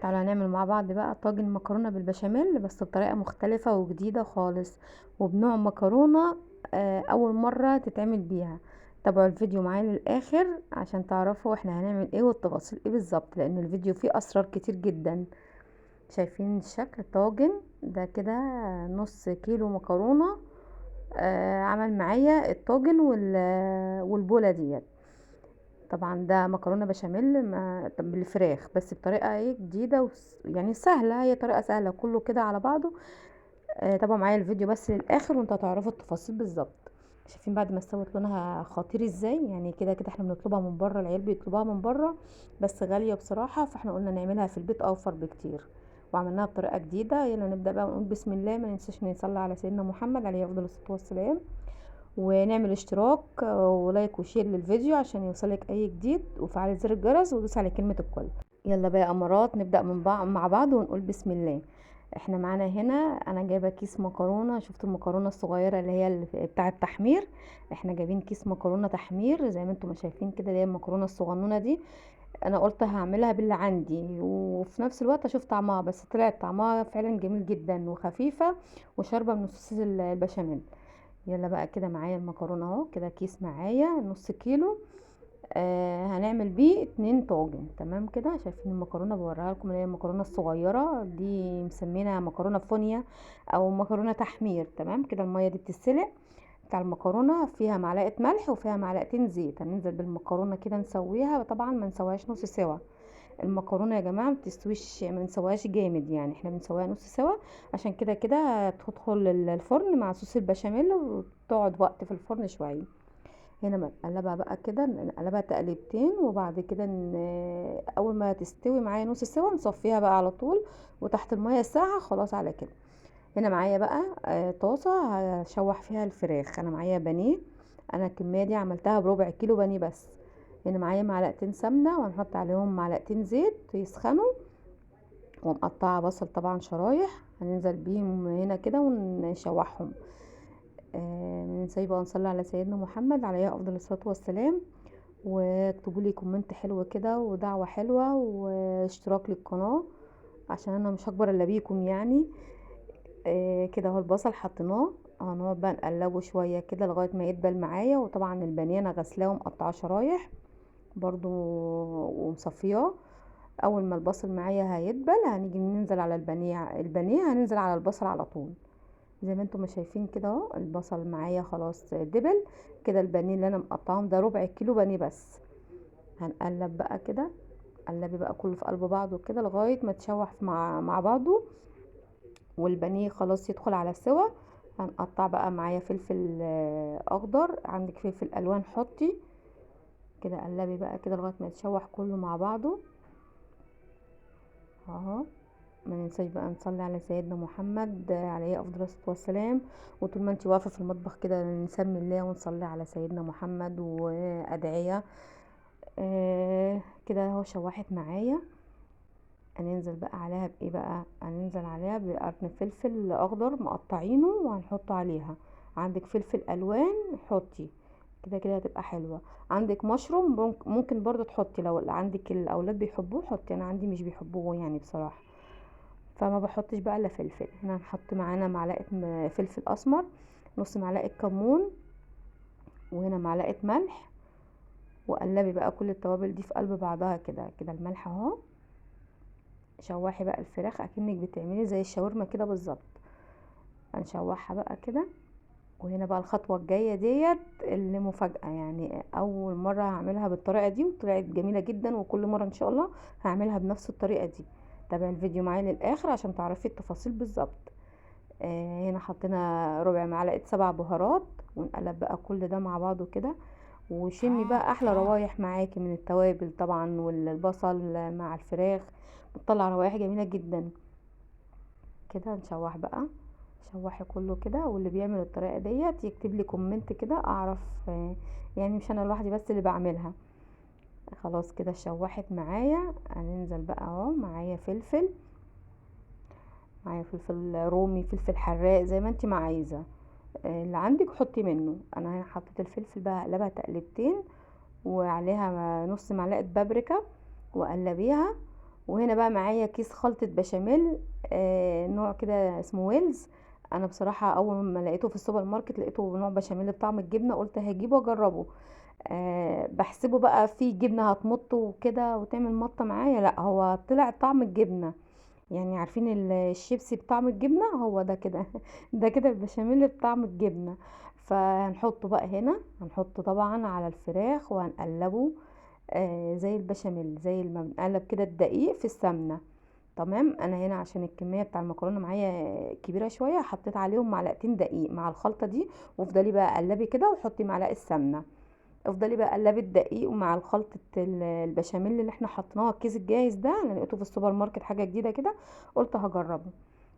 تعالوا هنعمل مع بعض بقى طاجن مكرونه بالبشاميل، بس بطريقة مختلفة وجديدة خالص، وبنوع مكرونه اول مرة تتعمل بيها. تابعوا الفيديو معايا للاخر عشان تعرفوا احنا هنعمل ايه والتفاصيل ايه بالظبط، لان الفيديو فيه اسرار كتير جدا. شايفين الشكل الطاجن ده كده نص كيلو مكرونه، عمل معايا الطاجن والبوله ديت. طبعا ده مكرونه بشاميل بالفراخ، بس بطريقة ايه جديدة يعني سهلة، هي طريقه سهلة كله كده على بعضه. تابعوا معايا الفيديو بس للاخر وانتوا هتعرفوا التفاصيل بالظبط. شايفين بعد ما استوت لونها خطير ازاي؟ يعني كده كده احنا بنطلبها من بره، العيال بيطلبوها من بره بس غالية بصراحة، فاحنا قلنا نعملها في البيت اوفر بكتير، وعملناها بطريقة جديدة. يلا نبدا بقى ونقول بسم الله، ما ننساش نصلي على سيدنا محمد عليه افضل الصلاة والسلام، ونعمل اشتراك و like و share للفيديو عشان يوصلك اي جديد، وفعل زر الجرس ودوس على كلمة الكل. يلا بقى يا امارات نبدا من مع بعض ونقول بسم الله. احنا معانا هنا انا جايبه كيس مكرونه، شفتوا المكرونه الصغيرة اللي هي بتاعه التحمير، احنا جايبين كيس مكرونه تحمير زي ما انتم ما شايفين كده، اللي هي المكرونه الصغنونه دي. انا قلت هعملها باللي عندي وفي نفس الوقت اشوف طعمها، بس طلعت طعمها فعلا جميل جدا وخفيفة وشاربه من صوص البشاميل. يلا بقى كده معايا المكرونه اهو كده، كيس معايا نص كيلو، هنعمل بيه 2 طاجن. تمام كده، شايفين المكرونه بوريها لكم اللي هي المكرونه الصغيرة دي، مسمينها مكرونه فونيا او مكرونه تحمير. تمام كده، المية دي بتتسلق بتاع المكرونه، فيها معلقه ملح وفيها معلقتين زيت. هننزل بالمكرونه كده نسويها، طبعا ما نسويهاش نص سوا، المكرونه يا جماعة ما بتستويش، ما بنسويهاش جامد، يعني احنا بنسويها نص سوا عشان كده كده تدخل الفرن مع صوص البشاميل وتقعد وقت في الفرن شوية. هنا بنقلبها بقى كده، نقلبها تقليبتين، وبعد كده اول ما تستوي معايا نص سوا نصفيها بقى على طول وتحت المية ساعة، خلاص على كده. هنا معايا بقى طاسه هشوح فيها الفراخ. انا معايا بانيه، انا الكمية دي عملتها بربع كيلو بانيه بس. هنا معايا معلقتين سمنه وهنحط عليهم معلقتين زيت يسخنوا، ومقطعه بصل طبعا شرايح، هننزل بيهم هنا كده ونشوحهم. نسيب بقى نصلي على سيدنا محمد عليه افضل الصلاة والسلام، واكتبوا لي comment حلو كده ودعوة حلوة واشتراك للقناة عشان انا مش هكبر الا بيكم يعني. كده اهو البصل حطيناه، هنقعد بقى نقلبه شوية كده لغاية ما يدبل معايا. وطبعا البانيه انا غسلاه ومقطعاه شرايح برضو ومصفياه. اول ما البصل معايا هيدبل هنيجي ننزل على البانيه، البانيه هننزل على البصل على طول زي ما انتم ما شايفين كده اهو. البصل معايا خلاص دبل كده، البانيه اللي انا مقطعاهم ده ربع كيلو بانيه بس. هنقلب بقى كده، قلبي بقى كله في قلب بعضه كده لغاية ما تشوح مع بعضه، والبانيه خلاص يدخل على السوا. هنقطع بقى معايا فلفل اخضر، عندك فلفل الوان حطي كده، قلبي بقى كده لغاية ما يتشوح كله مع بعضه اهو. ما ننساش بقى نصلي على سيدنا محمد عليه افضل الصلاة والسلام. وطول ما انت واقفة في المطبخ كده نسمي الله ونصلي على سيدنا محمد وادعيه. كده اهو شوحت معايا. هننزل بقى عليها بايه بقى؟ هننزل عليها بقرن فلفل اخضر مقطعينه وهنحطه عليها. عندك فلفل الوان حطي كده كده هتبقى حلوة. عندك مشروم ممكن برضو تحطي، لو عندك الاولاد بيحبوه حطي، انا عندي مش بيحبوه يعني بصراحة، فما بحطش بقى الا فلفل. هنا هنحط معانا معلقه فلفل اسمر، نص معلقه كمون، وهنا معلقه ملح، وقلبي بقى كل التوابل دي في قلب بعضها كده كده. الملح اهو، شوحي بقى الفراخ اكنك بتعملي زي الشاورما كده بالظبط. هنشوحها بقى كده. وهنا بقى الخطوة الجاية ديت اللي مفاجاة، يعني اول مرة هعملها بالطريقة دي وطلعت جميلة جدا، وكل مرة ان شاء الله هعملها بنفس الطريقة دي. تابعي الفيديو معايا للاخر عشان تعرفي التفاصيل بالظبط. هنا حطينا ربع معلقه 7 بهارات، ونقلب بقى كل ده مع بعضه كده، وشمي بقى احلى روايح معاكي من التوابل طبعا، والبصل مع الفراخ بتطلع روايح جميلة جدا كده. نشوح بقى، شوحي كله كده. واللي بيعمل الطريقة ديت يكتب لي comment كده اعرف، يعني مش انا لوحدي بس اللي بعملها. خلاص كده شوحت معايا. هننزل بقى اهو معايا فلفل، معايا فلفل رومي، فلفل حراق، زي ما انت ما عايزه، اللي عندك حطي منه. انا هنا حطيت الفلفل بقى، هقلبها تقلبتين، وعليها نص معلقه بابريكا، وقلبيها. وهنا بقى معايا كيس خلطة بشاميل، نوع كده اسمه ويلز. انا بصراحة اول ما لقيته في السوبر ماركت لقيته نوع بشاميل بطعم الجبنة، قلت هجيبه واجربه. بحسبه بقى فيه جبنة هتمط وكده وتعمل مطة معايا، لا هو طلع طعم الجبنة. يعني عارفين الشيبسي بطعم الجبنة، هو ده كده ده كده البشاميل بطعم الجبنة. فهنحطه بقى هنا، هنحطه طبعا على الفراخ وهنقلبه، زي البشاميل، زي ما بنقلب كده الدقيق في السمنة. تمام. انا هنا عشان الكمية بتاع المكرونة معايا كبيرة شوية حطيت عليهم معلقتين دقيق مع الخلطة دي، وافضلي بقى قلبي كده وحطي معلقة سمنة. افضلي بقى قلبي الدقيق ومع الخلطة البشاميل اللي احنا حطيناها الكيس الجاهز ده، انا لقيته في السوبر ماركت حاجة جديدة كده قلت هجربه.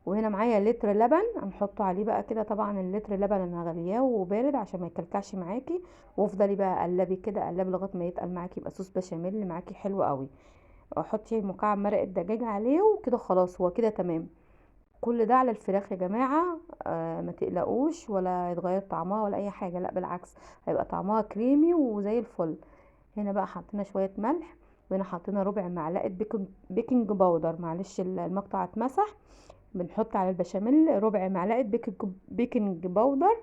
وهنا معايا لتر لبن هنحطه عليه بقى كده. طبعا اللتر لبن انا غلياه وبارد عشان ما يكلكعش معاكي. وافضلي بقى قلبي كده، قلبي لغاية ما يتقل معاكي، يبقى صوص بشاميل معاكي حلو قوي. حطي مكعب مرق الدجاج عليه وكده خلاص، هو كده تمام. كل ده على الفراخ يا جماعة، ما تقلقوش ولا يتغير طعمها ولا اي حاجة، لا بالعكس هيبقى طعمها كريمي وزي الفل. هنا بقى حطينا شوية ملح، وهنا حطينا ربع معلقه baking powder. معلش المقطع اتمسح. بنحط على البشاميل ربع معلقه baking powder،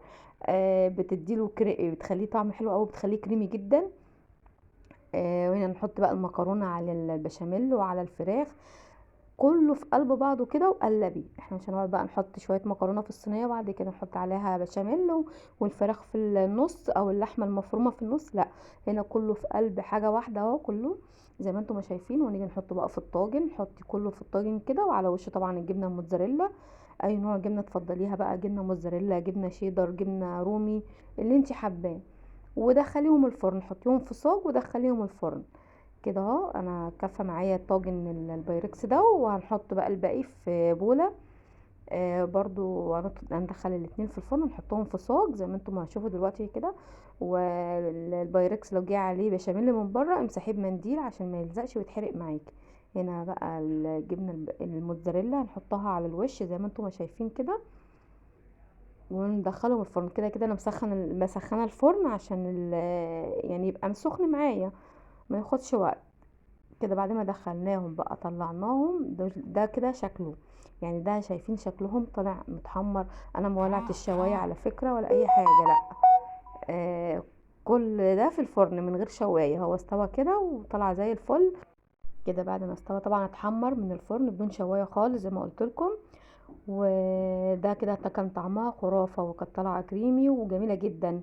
بتديله بتخليه طعم حلو قوي، بتخليه كريمي جدا. وهنا نحط بقى المكرونه على البشاميل وعلى الفراخ، كله في قلب بعضه كده وقلبي. احنا مش هنقعد بقى نحط شوية مكرونه في الصينية وبعد كده نحط عليها بشاميل والفراخ في النص او اللحمة المفرومه في النص، لا هنا كله في قلب حاجة واحدة اهو، كله زي ما انتم ما شايفين. ونيجي نحطه بقى في الطاجن، حطي كله في الطاجن كده، وعلى وشه طبعا الجبنة الموتزاريلا، اي نوع جبنه تفضليها بقى، جبنه موتزاريلا، جبنه شيدر، جبنه رومي، اللي انت حباه. ودخليهم الفرن، حطيهم في صاج ودخليهم الفرن كده اهو. انا كفه معايا الطاجن البايركس ده، وهنحط بقى الباقي في بوله، برضو هندخل الاتنين في الفرن، نحطهم في صاج زي ما انتم هتشوفوا دلوقتي كده. والبايركس لو جه عليه بشاميل من بره امسحيه بمنديل عشان ما يلزقش ويتحرق معاكي. هنا بقى الجبنة الموتزاريلا هنحطها على الوش زي ما انتم ما شايفين كده، وندخلهم الفرن كده كده. انا مسخنه الفرن عشان يعني يبقى سخن معايا ما ياخدش وقت كده. بعد ما دخلناهم بقى طلعناهم، ده كده شكله، يعني ده شايفين شكلهم طلع متحمر. انا ما ولعت الشوايه على فكرة ولا اي حاجة، لا كل ده في الفرن من غير شوايه، هو استوى كده وطلع زي الفل كده. بعد ما استوى طبعا اتحمر من الفرن بدون شوايه خالص زي ما قلت لكم. وده كده كان طعمها خرافه وكانت طالعه كريمي وجميلة جدا.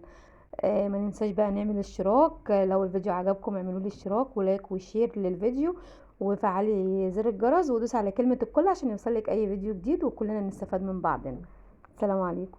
ما ننساش بقى نعمل اشتراك، لو الفيديو عجبكم اعملوا لي اشتراك و like و share للفيديو، وفعلي زر الجرس ودوس على كلمة الكل عشان يوصلك اي فيديو جديد، وكلنا نستفاد من بعضنا. السلام عليكم.